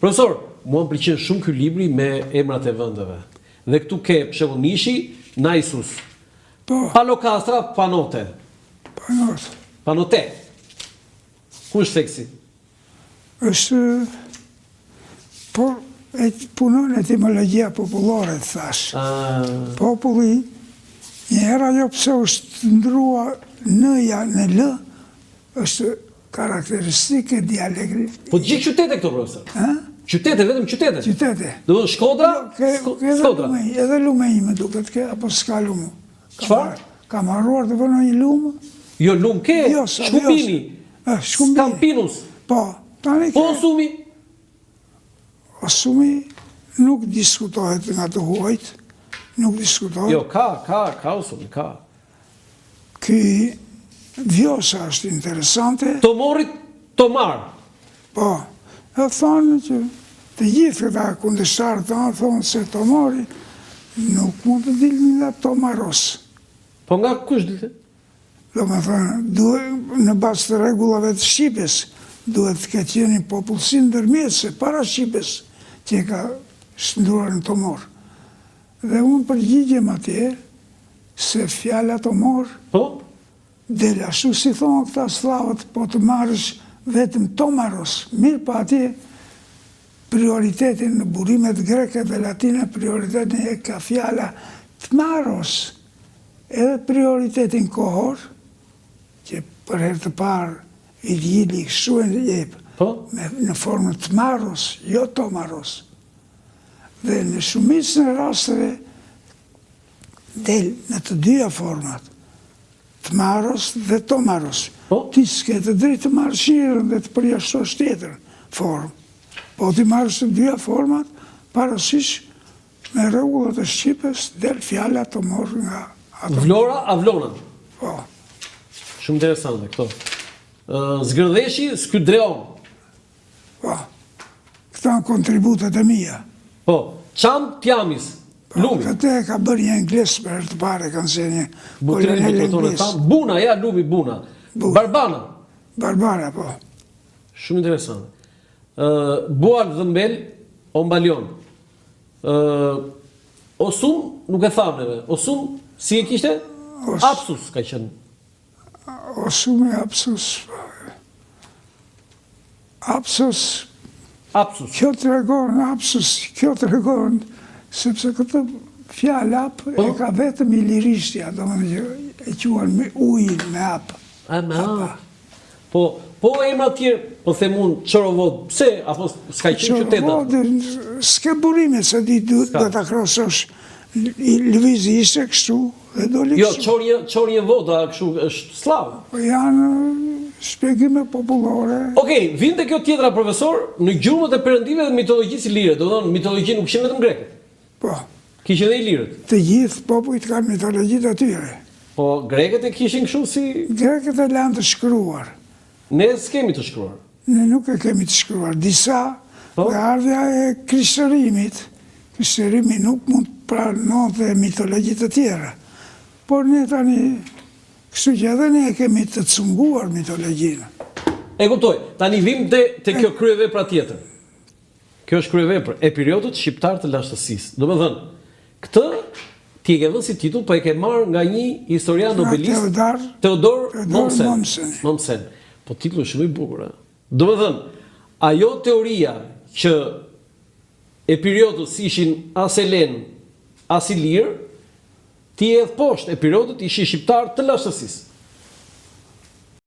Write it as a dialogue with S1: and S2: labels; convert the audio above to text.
S1: Profesor, mua më pëlqen shumë ky libri me emrat e vendeve. Dhe këtu ke, për shembull, Nishi, Naisus.
S2: Po.
S1: Palokastra, Panote.
S2: Panote.
S1: Panote. Ku është theksi?
S2: Është po e punon etimologjia popullore, të thashë.
S1: Ah.
S2: Populli, një herë ajo pse është ndrua N-ja në L, është karakteristike e dialektit.
S1: Po të gjithë qytete këto, profesor?
S2: Ë?
S1: Qytete, vetëm qytete?
S2: Qytete.
S1: Do të Shkodra?
S2: Jo, ke,
S1: Skodra.
S2: Edhe edhe lumenj më duket ke, apo s'ka lumë.
S1: Çfarë?
S2: Kam harruar të vë një lumë.
S1: Jo, lumë ke,
S2: jo,
S1: Shkumbini.
S2: Shkumbini.
S1: Skampinus.
S2: Po, tani
S1: ke. Po Osumi?
S2: Osumi nuk diskutohet nga të huajt, nuk diskutohet.
S1: Jo, ka, ka, ka Osumi, ka.
S2: Ky Vjosa është interesante.
S1: Tomorit Tomar.
S2: Po, e thonë që të gjithë këta kundërshtarët tanë thonë se Tomori nuk mund të dilte nga Tomaros.
S1: Po nga kush dilte?
S2: Domethënë, duhet, në bazë të rregullave të shqipes, duhet të ketë qenë një popullsi ndërmjetëse para shqipes që e ka shndërruar në Tomor. Dhe unë përgjigjem atje se fjala Tomor
S1: po?
S2: del ashtu si thonë këta sllavët, po të marrësh vetëm Tomaros, mirëpo atje prioritetin në burimet greke dhe latine prioritetin e ka fjala Tmaros, edhe prioritetin kohor, që për herë të parë Virgjili kështu e jep,
S1: po?
S2: me, në formën Tmaros, jo Tomaros. Dhe në shumicën e rasteve del në të dyja format, Tmaros dhe Tomaros.
S1: Po?
S2: Ti s'ke të drejtë të marrësh njërën dhe të përjashtosh tjetrën formë. Po t'i marrësh të dyja format, parasysh me rregullat e shqipes del fjala Tomor nga
S1: ato. Vlora, Avlona.
S2: Po.
S1: Shumë interesante këto. Zgërdheshi, Skydreon.
S2: Po. Këto janë kontributet e mia.
S1: Po. Çam Tjamis.
S2: Po,
S1: lumi.
S2: Këtë e ka bërë një anglisht për herë të parë e kanë zënë një kolonel
S1: anglisht. Buna, ja lumi Buna. Barbana.
S2: Barbana, po.
S1: Shumë interesante. Ë Bual Dhëmbel, Ombalion. Ë Osum, nuk e thamë neve. Osum, si e kishte?
S2: Os...
S1: Apsus ka qenë.
S2: Osumi Apsus. Apsus.
S1: Apsus.
S2: Kjo tregon Apsus, kjo tregon sepse këtë fjalë ap po? e ka vetëm ilirishtja, domethënë që e quan me ujin me
S1: ap. A me ap. Po, po emra të tjerë, po them unë Çorovod, pse apo s'ka qenë qytet?
S2: Çorovod, s'ke burime se di duhet do ta krahasosh. Lëvizi ishte kështu dhe doli
S1: jo, kështu. Jo, Çorje, Çorje Voda, kështu është sllav.
S2: Po janë shpjegime popullore.
S1: Okej, okay, vjen te kjo tjetra profesor, në gjurmët e perëndive dhe mitologjisë ilire, domethënë mitologji nuk ishin vetëm grekët.
S2: Po.
S1: Kishin edhe ilirët.
S2: Të gjithë popujt kanë mitologjitë e tyre.
S1: Po grekët e kishin kështu si
S2: Grekët e lanë të shkruar.
S1: Ne s'kemi të shkruar.
S2: Ne nuk e kemi të shkruar. Disa
S1: po?
S2: Dhe ardhja e krishterimit, krishtërimi nuk mund të pranonte mitologji të tjera. Por ne tani, kështu që edhe ne e kemi të cunguar mitologjinë.
S1: E kuptoj. Tani vim te te kjo kryevepra tjetër. Kjo është kryevepër, Epiriotët shqiptarë të lashtësisë. Domethënë, këtë ti e ke vënë si titull, po e ke marrë nga një historian nobelist,
S2: Theodor,
S1: Theodor Mommsen. Mommsen. Po titulli është shumë i bukur, ë. Domethënë, ajo teoria që Epiriotët s'ishin as helenë, as ilirë, ti e hedh poshtë, Epiriotët ishin shqiptarë të lashtësisë.